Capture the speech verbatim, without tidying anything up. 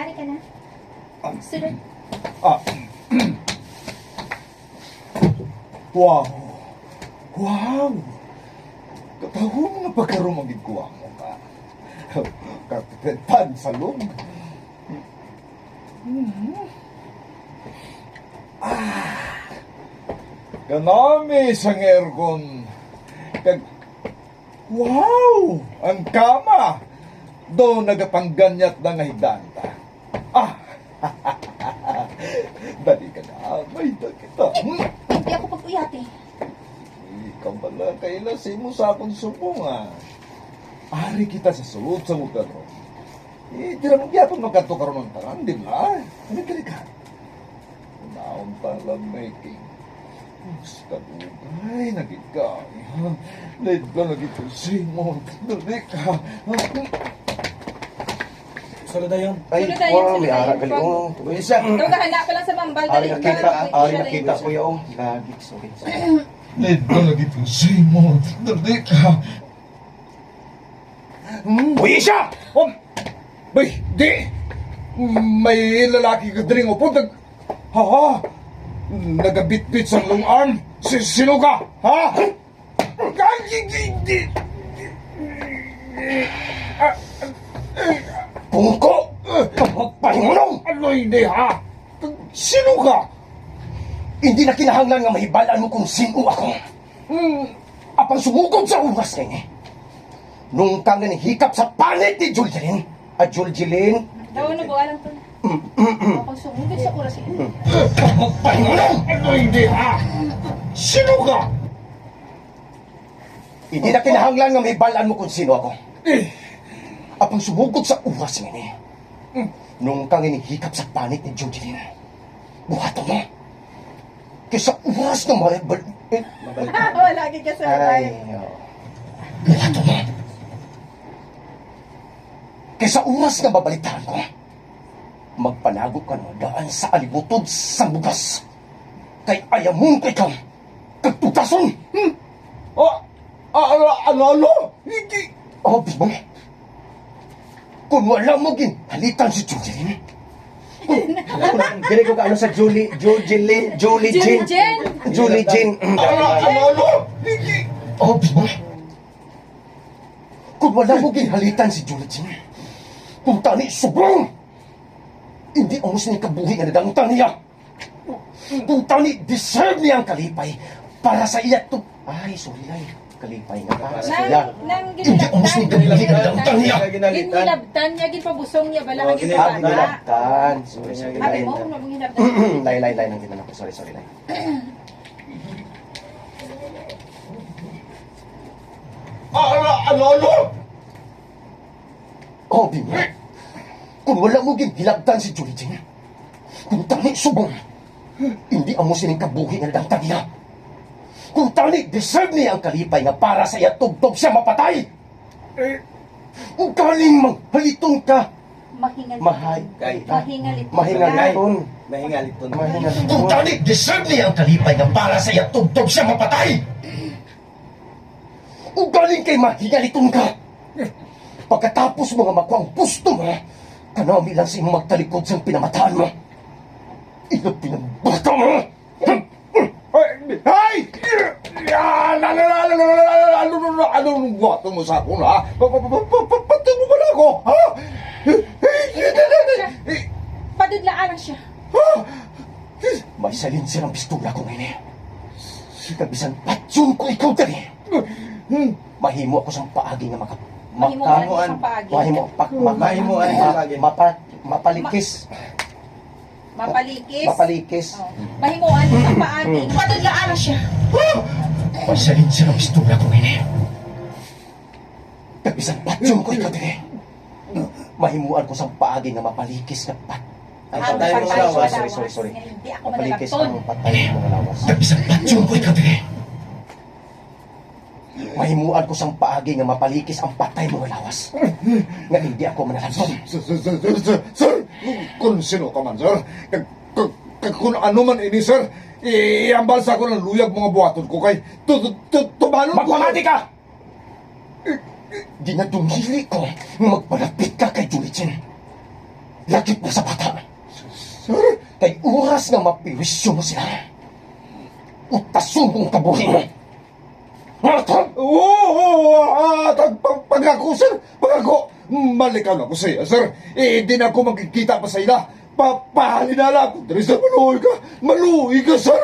Ay ka na. Sir. Ah. Wow. Wow. Katahom nga pagkaroon ang gigkuha mo ka. Kapitan sa loob. Mhm. Ah. Kanami sang aircon. Kag Wow! Ang kama! Do nagapangganyat na nga higdaan ta. Ah! Dali ka na, may da kita. Hmm? Hindi ako pag-uyati. Ikaw pala, kaila sa imo sa akong subong, ah. Ari kita sa sulod sa lugar ron. Eh, di ra mo gyapon magkadto karon ang tanan, di ba? Ano ka, ka? Naon pa lang making. Mas kadugay na gid ka, ha? Lain ka lagi ko, Simon. Dali ka. Solo dayon. Ay, Solo dayon, wow, solo may dayon. Ara gali. Oh, isa. Ikaw, gahana pa lang sa mambal, Ari dali ka. Nakita, Ari Siya nakita, dayon. Kuya, oh. Lagi, sorry. Lain ka lagi ko, Simon. Dali ka. Hmm? Uy, siya! Oh! Bay, di! May lalaki ka diri nga upod, nag-, ha, ha? Nagabitbit sang long arm. Si-, sino ka? Ha? Pungko! Pagpahimulong! Ano ini, ha? Sino ka? Hindi na kinahanglan nga mahibal-an mo kung sino ako. Hmm. Apang sumugod sa oras nga ini, nung ka nga nihikap sa panit ni Juljeline, ah, Juljeline. Daw, ano ba, alam ko na. Mm, mm, mm. Apang sumugod sa oras nga ini. Mm. Ano hindi, ha? Sino ka? Hindi na kinahanglan nga mahibal-an mo kung sino ako. Eh. Apang sumugod sa oras nga ini, nung ka nga nihikap sa panit ni Juljeline, buhaton mo. Kay sa oras nga ma-, bal-, eh, Mabalik. Wala gid ka sa Ay, live. Oo. Buhaton mo. Kay sa oras nga mabalitaan ko, magpanago ka na daan sa alibutod sang bugas. Kay ayamon ko ikaw, kag tutason. Hmm? Ah, ah, ah, ano, ano? Hindi. Oh, Bisbong. Kung wala mo ginhalitan si Julie, Dili ko ka ano sa Julie, Julie, Julie Julie Jean. Jean. Julie Jean. Mm. Ano, ano, ano? Hindi. Oh, Bisbong. Kung wala mo ginhalitan si Julie Jean, kung tani subong, hindi amo sini kabuhi nga nadangtan niya. Kung tani, deserve niya ang kalipay para sa iya to. Ay, sorry, ay. Kalipay nga para sa iya. Nang, nang Hindi, ginhilabtan, umusog ka, ginhilabtan. Ginhilabtan niya, ginpabusong niya, bala, Oh, nga ginhilabtan. Ah, ginhilabtan. Sorry, sorry, Abi Lay. Mo, kung nabong hinabtan. Lay, Lay, Lay, nang kita na ko. Sorry, sorry, Lay. Ah, ano, ano, ano? Oh, Bimo. Kung wala mo ginhilabtan si Julie Jean, kung tani subong, hindi amo sining kabuhi nga nadangtan niya. Kung tani, deserve niya ang kalipay nga para sa iya tubtob siya mapatay. Eh. Ugaling manghaliton ka. Mahingal. Mahay-, kay, Mahingaliton. Mahingaliton. Mahingaliton. Mahingaliton. Kung tani, deserve niya ang kalipay nga para sa iya tubtob siya mapatay. Ugaling kay mahingaliton ka. Pagkatapos mo nga makuha ang pusto mo, kanami lang sa imong magtalikod sang pinamataan mo. Ila pinambata mo! Ay! Ay! Ah, la, la, la, ano, ano, ano, ano, ano, ano, buhaton mo sa akon, ha? Pa, pa, pa, pa, pa, patay mo ba na ako, ha? Padudlaan lang siya. Ha? May silencer ang pistola ko ngayon, eh. Kag bisan patyon ko ikaw dali. Hmm. Mahimo ako sang paagi nga maka-, Mahimo maka-, ako sang paagi. Mahimo pa-, maka-, Mahimo ang ma-, paagi. mapa-, mapalikis. Ma-, mapalikis. Mapalikis. Oh. Mahimo ako sang paagi. Hmm. Padudlaan na siya. May silencer ang pistola ko ngayon, eh. Kag bisan patyon ko ikaw diri. Mahimuan ko sang paagi nga mapalikis nga pat-, ay, Ang sorry, patay sorry, mo sorry, lawas. Sorry, sorry. Nga hindi ako Mapalikis manalagton. Ang patay mo lawas. Kag bisan patyon ko ikaw diri. Mahimuan ko sang paagi nga mapalikis ang patay mo lawas. Nga hindi ako manalagton. Sir, sir, sir, sir, sir, sir, kung sino ka man, sir, kag, kag, kag kung ano man ini, sir, i-, iambal sa akon ang luyag mga buhaton ko kay tu-, tu-, tu-, tumanon ko. Magpamati ka! Ginadumili ko nga magpalapit ka kay Julie Jean. Lakip na sa bata. Sir? Kay oras nga mapiwisyo mo sila, utason kong kabuhi mo. Martha! Oo, oo, ah, tag-, pag-, pangako, sir. Pangako. Malikaw na ko sa iya, sir. Eh, di na ako magkikita pa sa ila. Pa-, pahalin na lang ako diri, sir. Maluoy ka. Maluoy ka, sir.